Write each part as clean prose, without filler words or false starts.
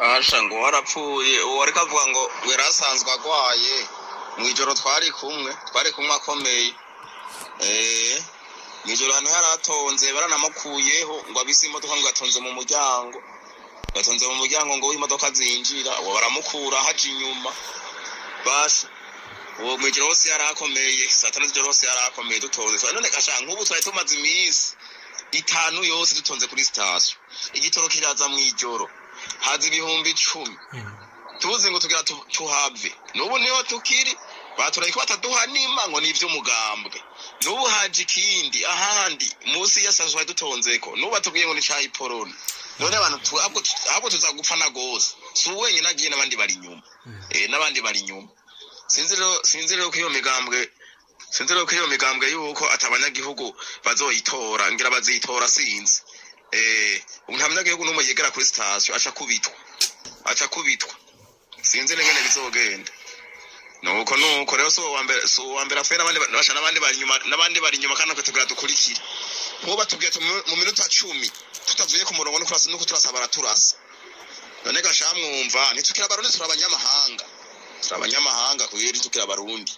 Asha ngo warapfuye uwo ariko avuga ngo yarasanzwe agwaye mw'ijoro twari kumwe akomeye mw'ijoro ahantu yaratonze baranamukuyeho ngo abise imodoka ngo atonze mu muryango ngo w'imodoka zinjira uwo baramukura haja inyuma basha uwo mw'ijoro hose yarakomeye saa tanu z'ijoro hose yarakomeye dutonze none gasha nk'ubu twari tumaze iminsi 5 yose dutonze kuri sitasiyo igitoro kiraza mw'ijoro haza 10,000 tuzi ngo tugira tuhave n'ubu niho tukiri baturaye ko bataduha n'ima ngo ni ivy'umugambwe n'ubu haje ikindi ahandi munsi ya sitasiyo twari dutonzeko n'ubu batubwiye ngo ni ca iporoni none abantu ahubwo tuzagupfa na gose si wenyine agiye n'abandi bari inyuma n'abandi bari inyuma sinzi rero ko iyo migambwe yuko atabanyagihugu bazoyitora ngira bazitora sinzi nta munyagihugu n'umwe yegera kuri sitasiyo aca kubitwa sinzi n'ingene bizogenda nuko rero si uwa mbere apfuye n'abandi bari inyuma kandi tugira dukurikire nk'ubu batubwiye mu minota 10 tutavuye ku murongo nuko turasa baraturasa none gasha mwumva ntitukira abarundi turi abanyamahanga kubera ntitukira abarundi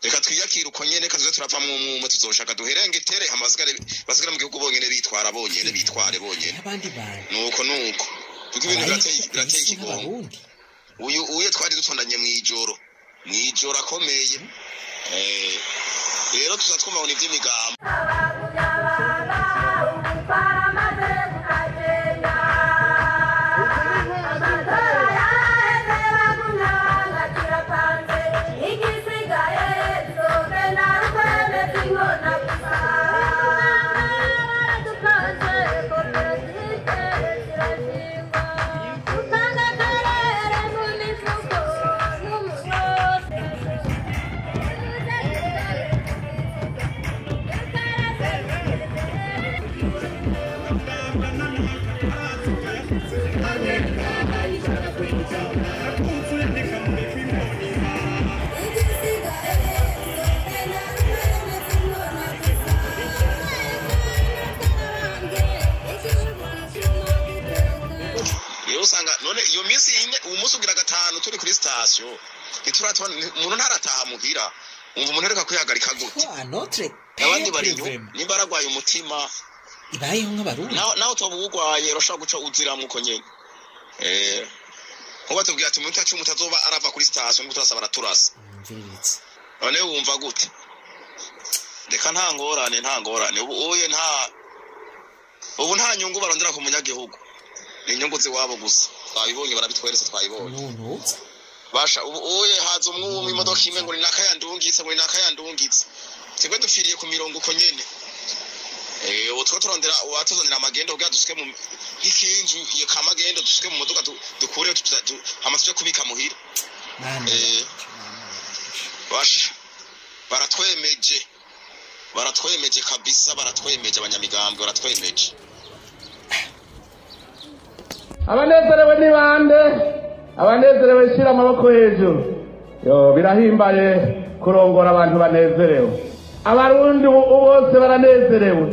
reka twiyakire uko nyene kazoze turapfa mwumwe tuzoshaka duherenge tere basigare mu gihugu bonyene bitwara bonyene bitware bonyene nuko kuko ibintu birateye ikigongo uyu uye twari dutondanye mw'ijoro akomeye rero tuzatwumva ngo ni ivy'imigambo. None iyo minsi ine umunsi ugira 5 turi kuri sitasiyo ntituratubona umuntu ntarataha muhira umva umuntu areka kwihagarika gute abandi bari inyuma nimba aragwaye umutima ibayeho nk'abarundi nawe utoba uwugwaye urashobora guca uziramwo uko nyene nkuba tubwira ati mu minota 10 utazoba arava kuri sitasiyo nuko turasa baraturasa none wumva gute reka nta ngorane ubu uye ubu nta nyungu barondera ku munyagihugu inyungu ziwabo gusa twabibonye barabitweretse twabibonye basha ubu uye haza umwumwe imodoka imwe ngo ni nakayandungitse twebwe dupfiriye ku mirongo uko nyene ubu two turondera uwatuzanira amagendo kugira dusuke mu nk'ikinju iyo kamagendo dusuke mu modoka dukureho hama tuje kubika muhira basha baratwemeje kabisa baratwemeje abanyamigambwe baratwemeje. Abanezerewe ni bande? Abanezerewe shira amaboko hejuru. Yo birahimbaye kurongora abantu banezerewe. Abarundi bose baranezerewe.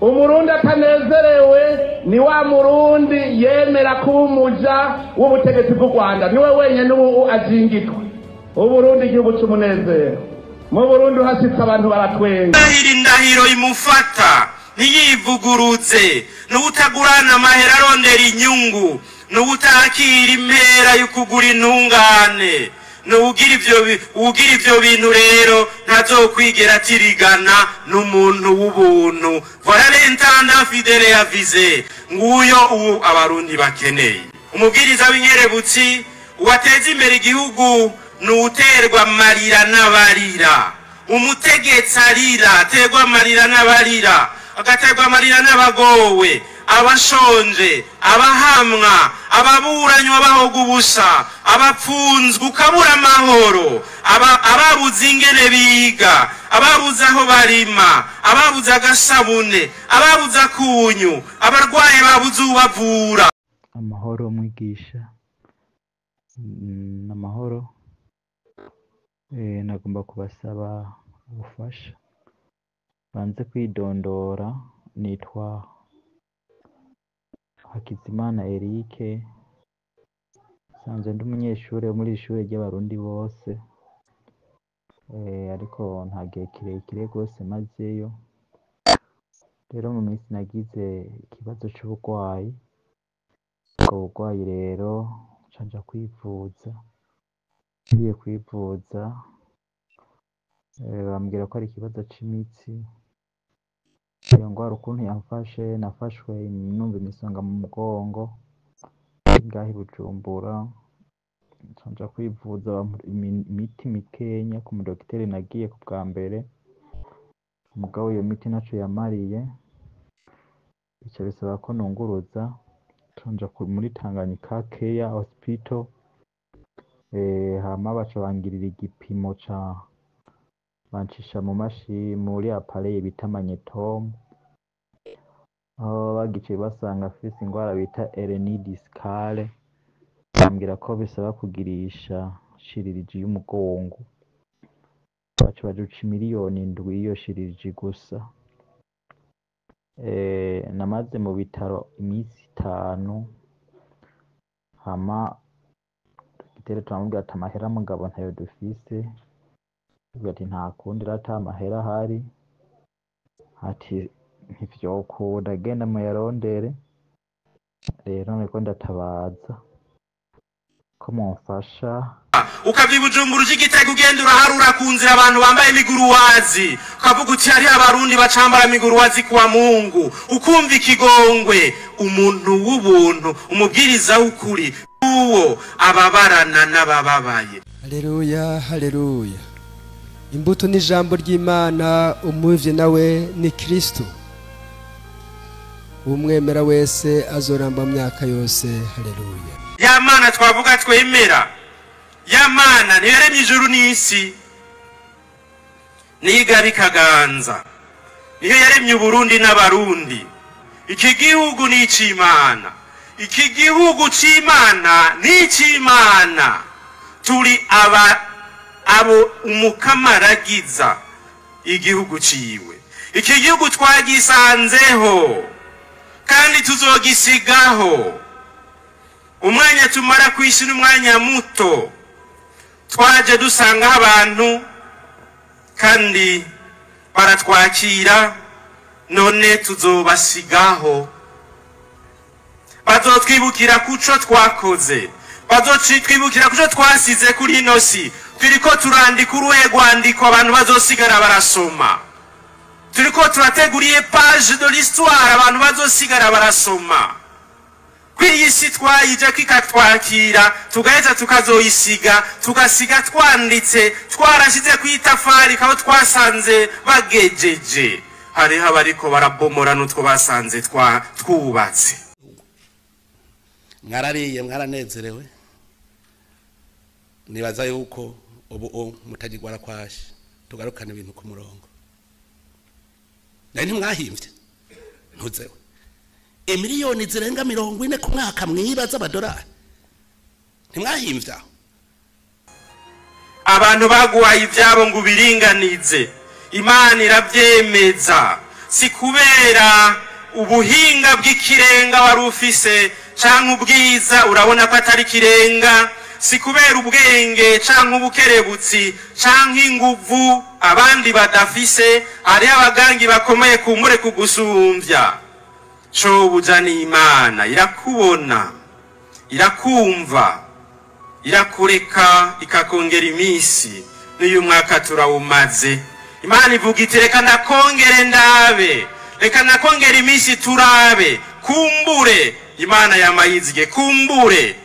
Umurundi atanezerewe ni wa murundi yemera kuba umuja w'ubutegetsi bw'u Rwanda, niwe wenyene ubu ajingitwe. Uburundi igihugu c'umunezero. Mu Burundi hashitse abantu baratwenga. Indahiro imufata ntiyivuguruze, n'utagurana amahera arondera inyungu, n'utakira impera yo kugura intungane, n'ugira ivyo bintu rero ntazokwigera atirigana n'umuntu w'ubuntu. Voilà l'intendant fidèle et avisé, nguyo ubu abarundi bakeneye. Umubwiriza w'inkerebutsi uwateza imbere igihugu n'uterwa amarira n'abarira. Umutegetsi arira, aterwa amarira n'abarira, agaterwa amarira n'abagowe, abashonje, abahamwa, ababuranywa bahoga ubusa, abapfunzwe ukabura amahoro, ababuze ingene biga, ababuze aho barima, ababuze agasabune, ababuze akunyu, abarwaye babuze ubavura. Amahoro mwigisha, amahoro. Nagomba kubasaba ubufasha. Banze kwidondora, nitwa Hakizimana Eric, nsanzwe ndi umunyeshure wo muri ishure ry'abarundi bose, ariko nta gihe kirekire rwose mazeyo. Rero mu minsi nagize ikibazo c'uburwayi, ubwo burwayi rero nca nja kwivuza, ngiye kwivuza bambwira ko ari ikibazo c'imitsi. Iyo ngwara ukuntu yamfashe, nafashwe numva imisonga mu mugongo ngaha i Bujumbura, nca nja kwivuza bampa imiti mikenya ku mudokiteri nagiye ku bwa mbere, mugabo iyo miti ntaco yamariye, bica bisaba ko nunguruza, nca nja muri Tanganyika Care Hospital, hama baca bangirira igipimo ca bancisha mu mashi muri appareil bita magnetom, aho bagiciye basanga afise ingwara bita hernie discale, bambwira ko bisaba kugirisha chirurgie y'umugongo, baca baduca 7 miliyoni y'iyo chirurgie gusa. Namaze mu bitaro imisi 5, hama dogiteri turamubwira ati amahera mugabo ntayo dufise, avuga ati nta kundi rero ata mahera ahari, ati ntivyokunda genda muyarondere. Rero nariko ndatabaza ko mwomfasha. Ukava i Bujumbura uje Igitega, ugenda uraharura ku nzira abantu bambaye imiguruwazi, ukavuga uti hariho abarundi bacambara imiguruwazi kuwa Mungu, ukumva ikigongwe. Umuntu w'ubuntu, umubwiriza w'ukuri, uwo ababarana n'abababaye. Haleluya, haleluya! Imbuto ni ijambo ry'Imana, umuvye nawe ni Kristo. Umwemera wese azoramba mu myaka yose. Haleluya! Ya Mana twavuga twemera, ya Mana niyo yaremye ijuru n'isi, niyo igaba ikaganza, niyo yaremye Uburundi n'abarundi. Iki gihugu ni ic'Imana, iki gihugu c'Imana ni ic'Imana. Turi aba abo umukamaragiza igihugu ciwe. Iki gihugu twagisanzeho kandi tuzogisigaho. Umwanya tumara ku isi n'umwanya muto. Twaje dusangaho abantu kandi baratwakira, none tuzobasigaho. Bazotwibukira kuco twakoze, bazotwibukira kuco twasize kuri ino si. Turiko turandika uruhe rwandiko abantu bazosigara barasoma? Turiko turateguriye page de l'histoire abantu bazosigara barasoma. Kuri iyi si twayija ikatwakira, tugaheza tukazoyisiga, tugasiga twanditse, twarashize ku itafari aho twasanze bagejeje. Hariho abariko barabomora n'utwo basanze twubatse. Mwarariye, mwaranezerewe. Nibaza yuko ubu mutagirwara kwashe, tugarukana ibintu ku murongo. Nari ntimwahimbye ntuzewe imiliyoni zirenga 40 ku mwaka mwiba z'amadolari, ntimwahimbye aho. Abantu baguhaye ibyabo ngo ubiringanize, Imana irabyemeza. Si kubera ubuhinga bw'ikirenga wari ufise canke ubwiza, urabona ko atari ikirenga. Si kubera ubwenge canke ubukerebutsi canke inguvu abandi badafise. Hariho abagangi bakomeye kumbure kugusumbya. Shobuja ni Imana irakubona, irakumva, irakureka ikakongera iminsi. N'uyu mwaka turawumaze. Imana ivuga iti reka ndakongere ndabe, reka nakongera iminsi turabe, kumbure. Imana yamayizige, kumbure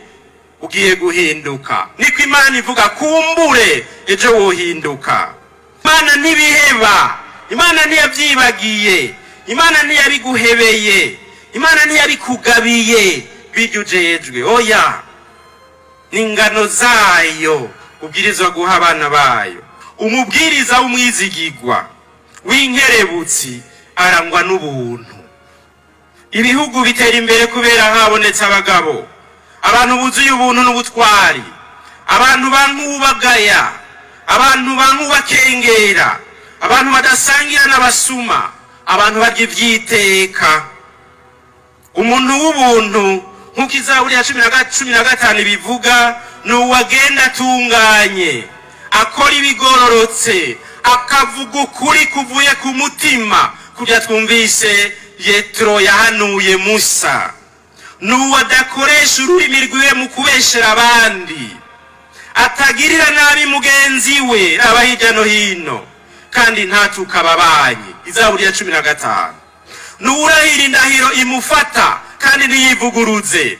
ugiye guhinduka. Niko Imana ivuga, kumbure ejo wohinduka. Imana ntibiheba, Imana ntiyabyibagiye, Imana ntiyabiguhebeye, Imana ntiyabikugabiye bijya ujejwe. Oya, n'ingano zayo ubwirizwa guha abana bayo. Umubwiriza w'umwizigigwa w'inkerebutsi arangwa n'ubuntu. Ibihugu bitera imbere kubera habonetse abagabo, abantu buzuye ubuntu n'ubutwari, abantu bankubagaya. Abantu banywa bakengera, abantu badasangira n'abasuma, abantu barya ivyiteka. Umuntu w'ubuntu nk'uko Izaburi ya 15 bivuga, ni uwagenda atunganye, akora ibigororotse, akavuga ukuri kuvuye ku mutima, kurya twumvise Yetro yahanuye Musa. Ni uwadakoresha ururimi rwiwe mu kubeshera abandi, atagirira nabi mugenzi we aba hirya no hino, kandi ntatuka ababanyi. Izaburi ya 15. Ni uwurahira indahiro imufata kandi ntiyivuguruze.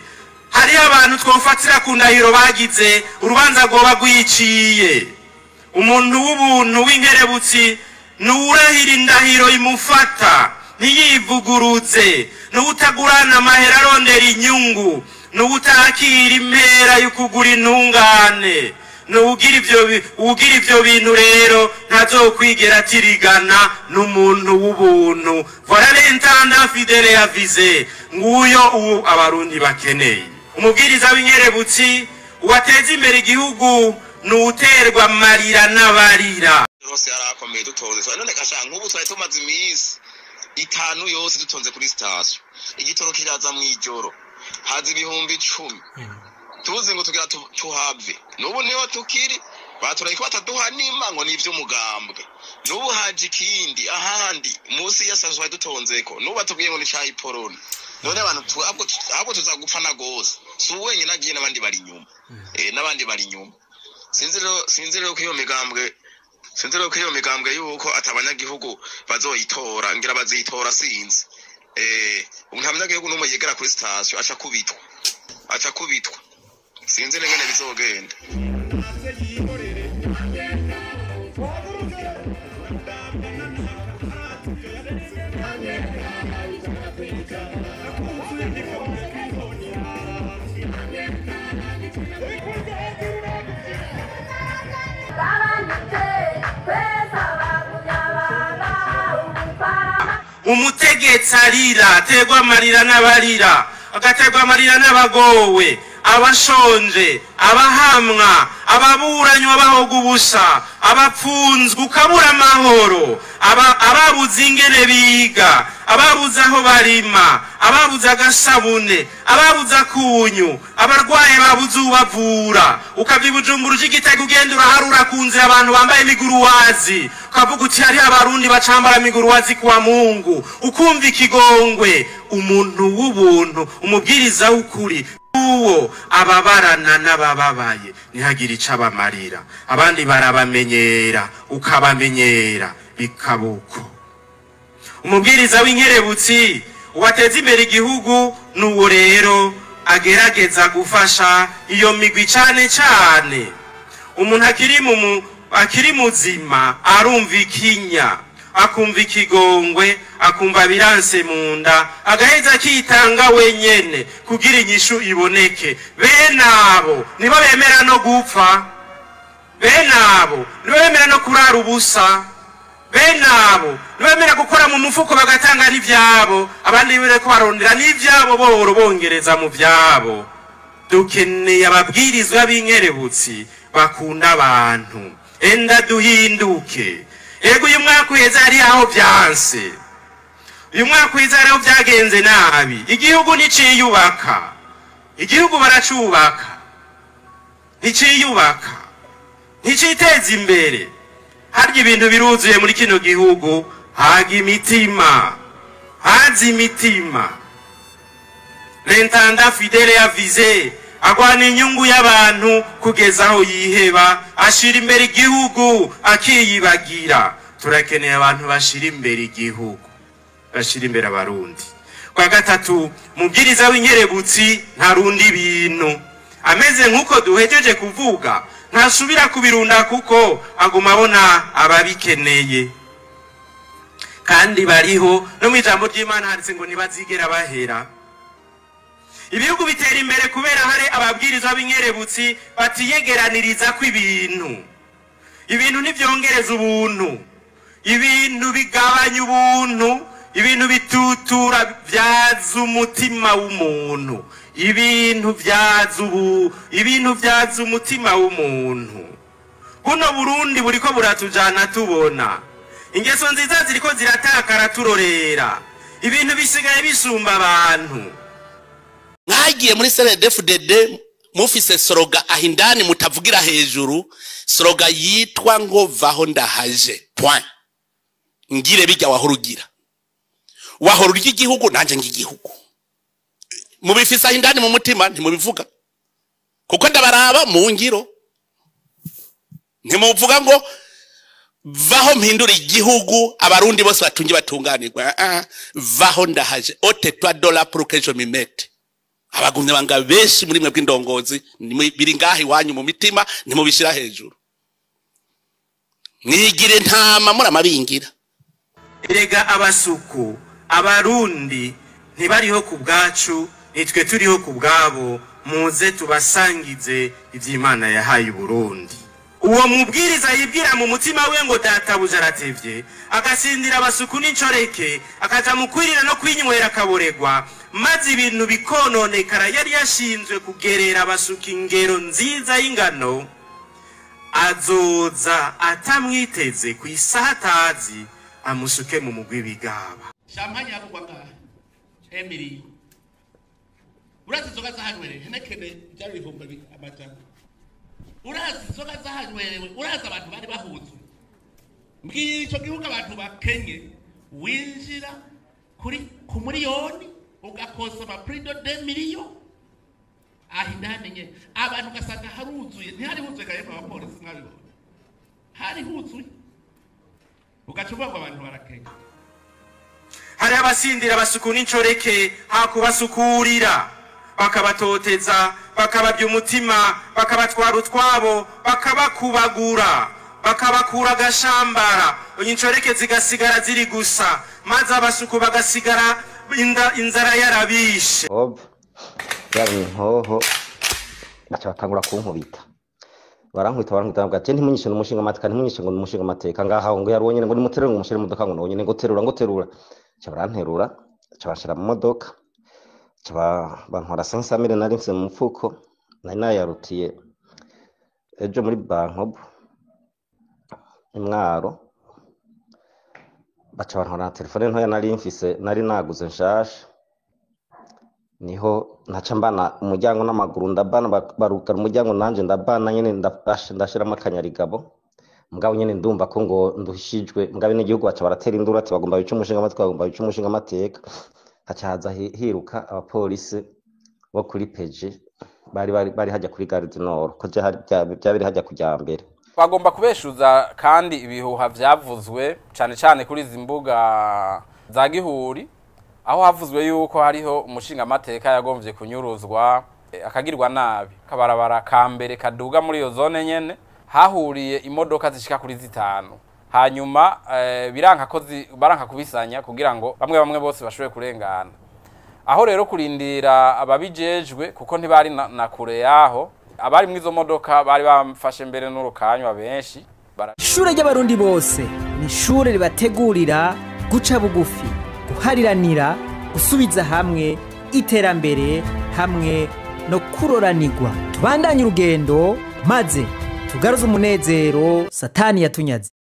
Hariho abantu twofatira ku ndahiro bagize, urubanza rwoba rwiciye. Umuntu w'ubuntu w'inkerebutsi ni uwurahira indahiro imufata ntiyivuguruze, ni uwutagurana amahera arondera inyungu, ni uwutakira impera yo kugura intungane. Ni uwugira ivyo bintu rero ntazokwigera atirigana n'umuntu w'ubuntu. Voilà l'intendant fidèle avisé, nguyo uwo Abarundi bakeneye. Umubwiriza w'inkerebutsi uwateza imbere igihugu ni uwuterwa amarira n'abarira. Rose yarakomeye dutonze none gasha nk'ubu twari tumaze iminsi 5 yose dutonze kuri station. Igitoro kiraza mw'ijoro, haza 10,000. Tuzi ngo tugira tuhave. Nubu niho tukiri baturaye ko bataduha n'imango n'ivy'umugambwe. Nubu haje ikindi ahandi munsi ya station dutonzeko. Nubu batubwiye ngo ni ca iporoni. None abantu ahubwo tuzagupfa na gose. Si wenyine agiye n'abandi bari inyuma. N'abandi bari inyuma. Sinzi rero ko iyo migambwe, sinzi rero ko iyo migambwe yuko atabanyagihugu bazoyitora, ngira bazitora sinzi. Nta munyagihugu n'umwe yegera kuri station aca kubitwa. Sinzi n'ingene bizogenda. Umutegetsi arira, aterwa amarira n'abarira, agaterwa amarira n'abagowe, abashonje, abahamwa, ababuranywa bahoga ubusa, abapfunzwe ukabura amahoro, ababuze ingene biga, ababuze aho barima, ababuze agasabune, ababuze akunyu, abarwaye babuze ubavura. Ukava i Bujumbura uje i Gitega ugenda uraharura ku nzira abantu bambaye imiguruwazi, ukavuga uti hariho Abarundi bacambara imiguruwazi kuwa Mungu, ukumva ikigongwe. Umuntu w'ubuntu, umubwiriza w'ukuri, uwo ababarana n'abababaye ntihagire ico abamarira, abandi barabamenyera, ukabamenyera bikabuko. Umubwiriza w'inkerebutsi uwateza imbere igihugu n'uwo rero agerageza gufasha iyo migwi cane cane. Umuntu akiri muzima arumva ikinya, akumva ikigongwe, akumva biranse munda, agaheza akitanga wenyene kugira inyishu iboneke. Bene abo nibo bemera no gupfa, bene abo nibo bemera no kurara ubusa, bene abo nibo bemera gukora mu mufuko bagatanga n'ivyabo, abandi bariko barondera n'ivyabo bohoro bongereza mu vyabo. Dukeneye ababwirizwa b'inkerebutsi bakunda abantu. Enda duhinduke. Ego uyu mwaka uheze hari aho vyanse, uyu mwaka uheze hari aho vyagenze nabi. Igihugu nticiyubaka, igihugu baracubaka, nticiyubaka, nticiteza imbere. Harya ibintu biruzuye muri kino gihugu, haga imitima, haza imitima. L'intendant fidèle avisé agwana inyungu y'abantu kugeza aho yiheba, ashira imbere igihugu akiyibagira. Turakeneye abantu bashira imbere igihugu, bashira imbere Abarundi. Kwa gatatu, mubwiriza w'inkerebutsi ntarundi ibintu, ameze nk'uko duhejeje kuvuga, ntasubira kubirunda kuko aguma abona ababikeneye kandi bariho. No mu ijambo ry'Imana handitse ngo ntibazigera bahera. Ibihugu bitera imbere kubera hari ababwirizwa b'inkerebutsi batiyegeraniriza ko ibintu. Ibintu ntivyongereza ubuntu, ibintu bigabanya ubuntu, ibintu bitutura vyaza umutima w'umuntu, ibintu vyaza ubu, ibintu vyaza umutima w'umuntu. Buno Burundi buriko buratujana tubona ingeso nziza ziriko ziratakara turorera, ibintu bisigaye bisumba abantu. Mwagiye muri CNDD-FDD mufise slogan ahindani mutavugira hejuru, slogan yitwa ngo vaho ndahaje point. Ngire bijya wahorugira, wahora urya igihugu nanje ngigihugu. Mubifise ahindani mu mutima ntimubivuga, kuko ndabaraba mu ngiro. Ntimuvuga ngo vaho mpindura igihugu abarundi bose batunge batunganirwa. Vaho ndahaje, ôte-toi de là pour que je m'y mette. Abagumye banga benshi muri mwe bw'indongozi biri ngaha iwanyu mu mitima, ntimubishira hejuru. Mwigire ntama muri amabingira. Erega abasuku abarundi ntibariho ku bwacu, nitwe turiho ku bwabo. Muze tubasangize ivy'Imana yahaye Burundi. Uwo mubwiriza yibwira mu mutima we ngo databuja aratevye, agasindira abasuku n'incoreke, akaja mu kwirira no kwinywera akaboregwa, maze ibintu bikononekara. Yari yashinzwe kugerera abasuku ingero nziza y'ingano, azoza atamwiteze ku isaha atazi, amusuke mu mugwi w'ibigaba. Champagne yavugwa ngaha Emily, urazi inzoga zahanywerewe Heineken byari 500,000. Urazi inzoga zahanywerewe, urazi abantu bari bahuzuye. Mbwiye ico gihugu abantu bakenye, winjira kuri ku miliyoni ugakosoma plus de 2 millions aho indani nye, abantu ugasanga haruzuye. Ntihari huzuye gaye abapolisi mwabibona, hari huzuye, ugaca uvuga ngo abantu barakenye. Hari abasindira abasuku n'incoreke hakubasukurira, bakabatoteza, bakababya umutima, bakabatwara utwabo, bakabakubagura, bakabakura agashambara, incoreke zigasigara ziri gusa, maze abasuku bagasigara inzara yarabishe. Yaba inkoho baca batangura kunkubita, barankubita barankubita, ati ntimunyishe n'umushinga amateka, ntimunyishe ngo n'umushinga amateka ngaha ngo yari wonyene, ngo nimuterure ngo mushyire mu modoka, ngo nonyene ngo terura ngo terura. Baca baranterura, baca banshira mu modoka, baca bantwara 500,000 nari mfise mu mufuko, nari nayarutiye ejo muri Bankobu imwaro. Baca bantwara na telefone ntoya nari mfise, nari naguze nshasha. Niho naca mbana umuryango n'amaguru, ndabana barugara umuryango nanje ndabana nyene, ndashiramo akanyarigabo. Mugabo nyene ndumva ko ngo nduhishijwe, mugabo n'igihugu baca baratera induru ati bagomba bica umushinga amateka, bagomba bica umushinga amateka. Haca haza hiruka abapolisi bo kuri peje bari hajya kuri Gare du Nord, ko byabiri hajya kujya mbere. Bagomba kubeshuza kandi ibihuha vyavuzwe cane cane kuri izi mbuga za gihuri, aho havuzwe yuko hariho umushinga amateka yagomvye kunyuruzwa akagirwa nabi. Kabarabara ka mbere kaduga muri iyo zone nyene hahuriye imodoka zishika kuri 5, hanyuma biranka ko baranka kubisanya kugira ngo bamwe bamwe bose bashobore kurengana. Aho rero kurindira ababijejwe kuko ntibari na kure yaho, abari mwizo modoka bari bamfashe mbere n'urukanywa benshi. Ishure ry'abarundi bose ni ishure ribategurira guca bugufi, guhariranira, gusubiza hamwe, iterambere hamwe no kuroranirwa. Tubandanye urugendo maze tugaruze umunezero Satani yatunyaze.